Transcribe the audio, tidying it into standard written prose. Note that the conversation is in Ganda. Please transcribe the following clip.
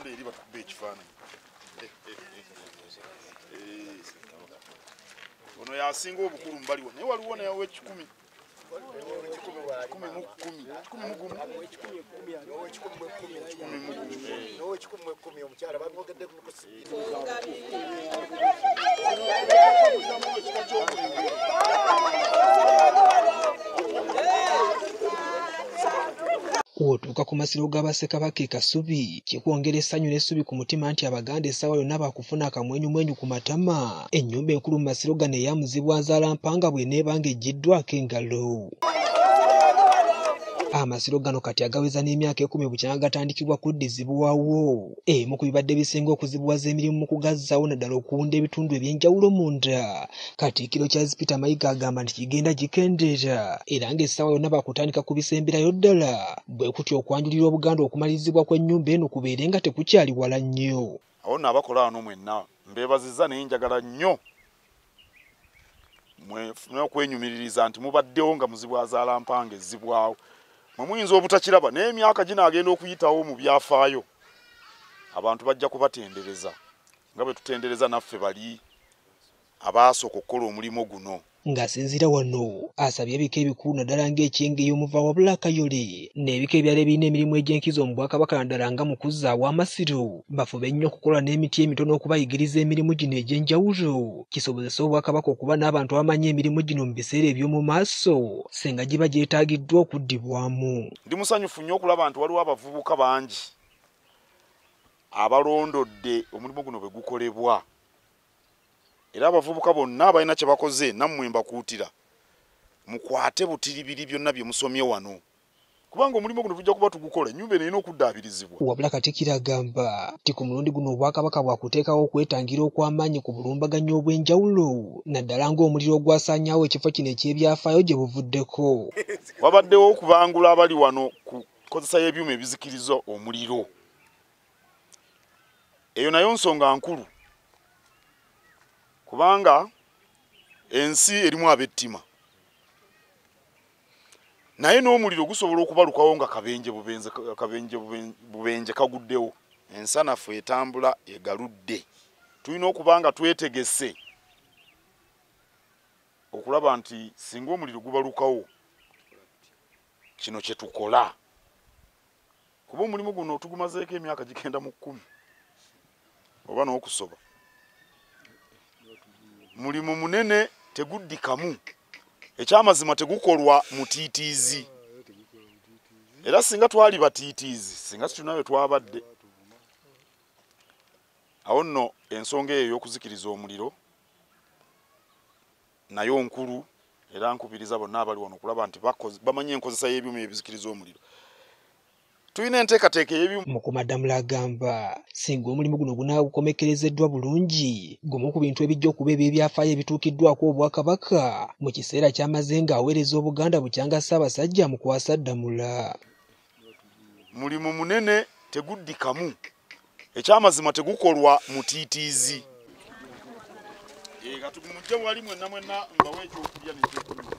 Mutunule eri batukube ekifaananyi. Ono yasinga obukulu mbaliwo, naye waliwo naye ow'ekikumi. 110 omukyala bamwogedde ku Otuuka ku masiro ga Bassekabaka e Kasubi kikwongera essanyu n'essubi ku mutima nti Abaganda essaawa yonna baakufuna akamwenyumwenyu ku matama. Ennyumba enkulu mu masiro gano eya Muzibwazaalampanga bw'eneeba ng'eggyiddwako engalo. Amasiro gano kati agaweza n'emyaka 10 bukyanga gatandikibwa kuddizibwawo. Emu ku bibadde bisinga okuzibuwaza emirimu mu kugazzaawo naddala okuwunda ebitundu eby'enjawulo munda. Katikkiro Charles Peter Mayiga agamba nti kigenda gikendeera era ng'essaawa yonna baakutandika kubisemberayo ddala bwe kutyo okwanjulira Obuganda okumalirizibwa kw'ennyumba eno kubeere nga tekukyali wala nnyo. Awo nno abakola wano mwenna mbeebazizza, naye njagala nnyo okwenyumiririza nti mubaddewo nga Muzibwazaalampanga ezzibwawo. Mwe muyinza obutakiraba, naye emyaka gino agenda okuyitawo mu byafaayo abantu bajja kubatendereza nga bwe tutendereza naffe bali abaasooka okukola omulimu guno. Ng'asinziira wano asabye ebika ebikulu naddala ng'ekyenge omuva wabula Akayole n'ebika ebirala ebirina emirimu egy'enkizo mu Bwakabaka naddala nga mu kuzzaawo amasiro bafube nnyo okukola n'emiti emitono okubayigiriza emirimu gino egy'enjawulo kisobozese Obwakabaka okuba n'abantu abamanyi emirimu gino mu biseera eby'omu maaso singa giba gyetaagiddwa okuddibwamu. Ndi musanyufu nnyo okulaba nti waliwo abavubuka bangi abalondodde omulimu guno bwe gukolebwa. Era abavubuka bonna abalina kye bakoze nammwe mbakuutira mukwate butiribiri byonna bye musomye wano, kubanga omulimu guno tujja kuba tugukola, ennyumba eno erina okuddaabirizibwa. Wabula Katikkiro agamba nti ku mulundi guno Obwakabaka bwakuteekawo okwetangira okw'amaanyi ku bulumbaganyi obw'enjawulo naddala ng'omuliro ogwasaanyaawo ekifo kino eky'ebyafaayo gye buvuddeko. Wabaddewo okubangula abali wano ku nkozesa y'ebyuma ebizikiriza omuliro. Eyo nayo nsonga nkulu, kubanga ensi erimu ab'ettima, naye n'omuliro gusobola okubalukawo nga kabenje bubenje kaguddewo. Ensanafu etambula egaludde. Tulina okuba nga twetegese okulaba nti singa omuliro gubalukawo kino kye tukola, kuba omulimu guno tugumazeeko emyaka gigenda mu 10 oba n'okusoba. Mulimu munene teguddikamu, ekyamazima tegukolwa mutiitiizi, era singa twali batiitiizi singa situnayo twabadde. Awo nno ensonga eyo ey'okuzikiriza omuliro nayo nkulu, era nkubiriza bonna abali wano okulaba nti bamanyi enkozesa y'ebyuma ebizikiriza omuliro. Tulina enteekateeka ey'ebyuma. Mukuumaddamula agamba singa omulimu guno gunaagukomekerezeddwa bulungi, gumu ku bintu ebijja okuba eby'ebyafaayo ebituukiddwako Obwakabaka mu kiseera ky'amaze ng'aweereza Obuganda bukyanga Ssaabasajja amukwasa ddamula. Mulimu munene teguddikamu, ekyamazima tegukolwa mutiitiizi. Mujje wali mwenna mwenna mbawe ekyokulya n'ekyokunywa.